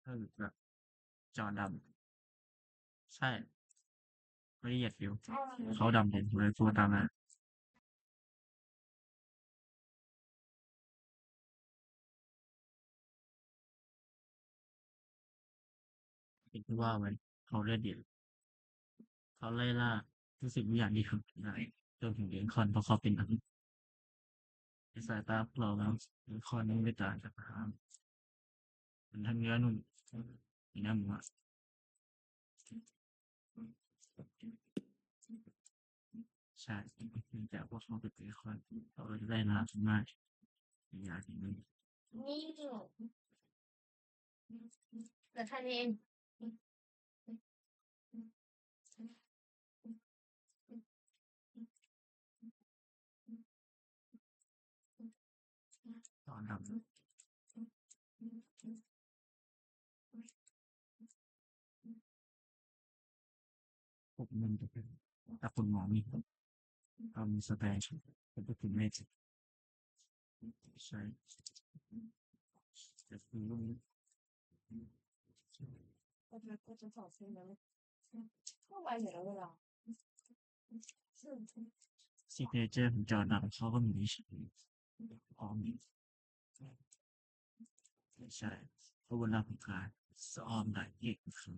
ເອີ ແບບ ຈອດຳ ໃຊ່ ລະອຽດຢູ່ ຂາວດຳເດ ບໍ່ໄດ້ໂຟກັສຕາມໜ້າ ເຫັນຄືວ່າໄວ້ ເຂົາເລືອດດຽວ ເຂົາໄລ່ລ່າທຸກສິ່ງທຸກຢ່າງທີ່ເຂົາໄດ້ ລວມເຖິງເດຄອນ ເພາະເຂົາເປັນອາວຸດ ໃນສາຍຕາພວກເຮົາ ເດຄອນຍັງໄດ້ຕາຍຈາກທະຫານ ມັນທັງເໜືອໜຸ່ມ ມີນ້ຳຫົວ ໃຊ່ ເນື່ອງຈາກພວກເຮົາເປັນເດຄອນ ເຂົາເລີຍໄດ້ລາບມາກ ຢ່າງນີ້ ນີ້ ແລ້ວທ່ານເອງ ຕອນດຳ ພວກມັນຈະເປັນ ຖ້າຄົນມອງນີ້ ເຂົາມີສະແຕນ ເຂົາເປັນແມຈິກ ໃຊ່ ແຕ່ຄື ຊິກເນເຈີຂອງຈອດຳ ເຂົາກໍມີ ອອມ ໃຊ່ ເພາະວ່າເຂົາສະອອມໄດ້ເກັ່ງຂຶ້ນ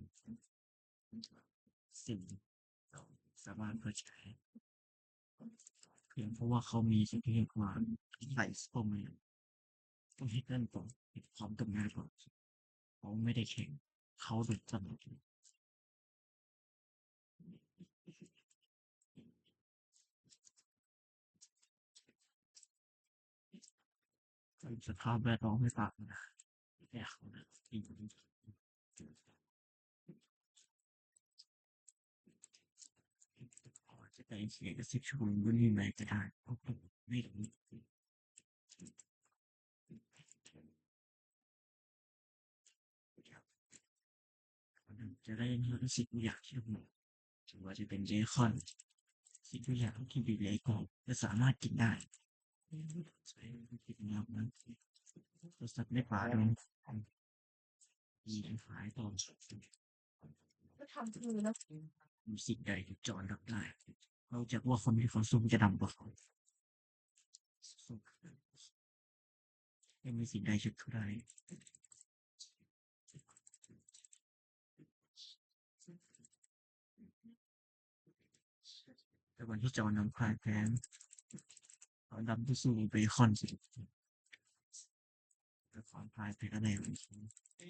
ສິ່ງເຮົາສາມາດເຂົ້າໃຈ ພຽງເພາະວ່າເຂົາມີສິ່ງທີ່ເອີ້ນວ່າ ໄລສະໂປເມນ ຕ້ອງເຮັດນັ້ນກ່ອນ ເຮັດຄວາມຕ້ອງການກ່ອນ ເຂົາບໍ່ໄດ້ແຂ່ງ ເຂົາໂດນສະໜັບສະໜູນ ສະພາບແວດລ້ອມໃຫ້ປາກ ຈະໄດ້ເສຍກະສິດຊົນບໍ່ມີໃໝກະໄດ້ ຈະໄດ້ຮູ້ສຶກຢາກເຮັດ ຖືວ່າຈະເປັນເບຄອນ ສິ່ງທຸກຢ່າງທີ່ຢູ່ໃນກອງຈະສາມາດກິນໄດ້ ໃຊ້ກິນນ້ຳ ໂທລະສັບໃນປ່າດງ ມີຫຼາຍຕອນ ກໍທຳຄືເນາະ ມີສິ່ງໃດທີ່ຈອນຮັບໄດ້ ນອກຈາກວ່າຄົນທີ່ເຂົາຊຸ່ມຈະດຳກວ່າເຂົາ ຍັງມີສິ່ງໃດທີ່ຄືໄດ້ ແຕ່ວ່າທີ່ຈອນນຳພາຍແພ້ ເຂົາດຳທີ່ສຸດເບຄອນ ແຕ່ຂອງພາຍແພ້ແລ້ວ ແຕ່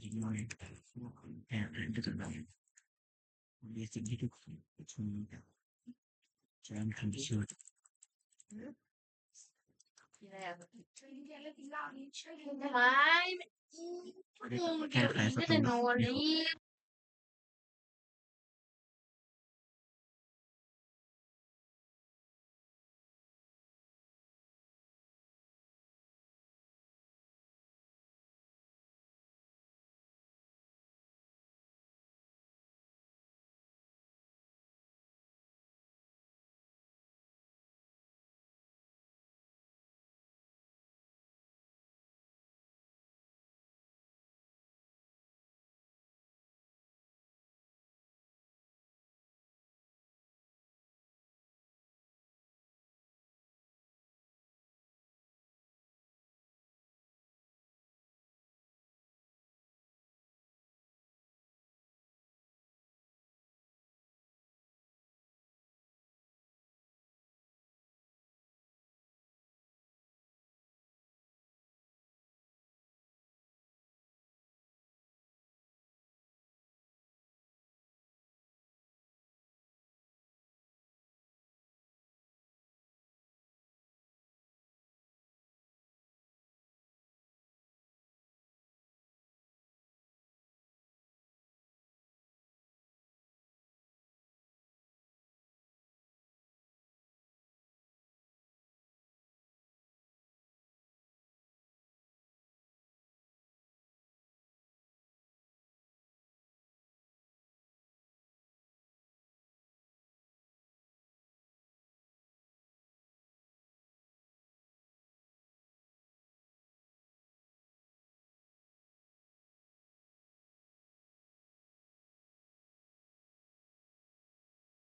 ເດັກນ້ອຍແພ້ເປັນກະດຳ ເປັນສິ່ງທີ່ທຸກຄົນ ຈະທຳທີ່ສຸດ ແກ້ໄຂສັດຕົວ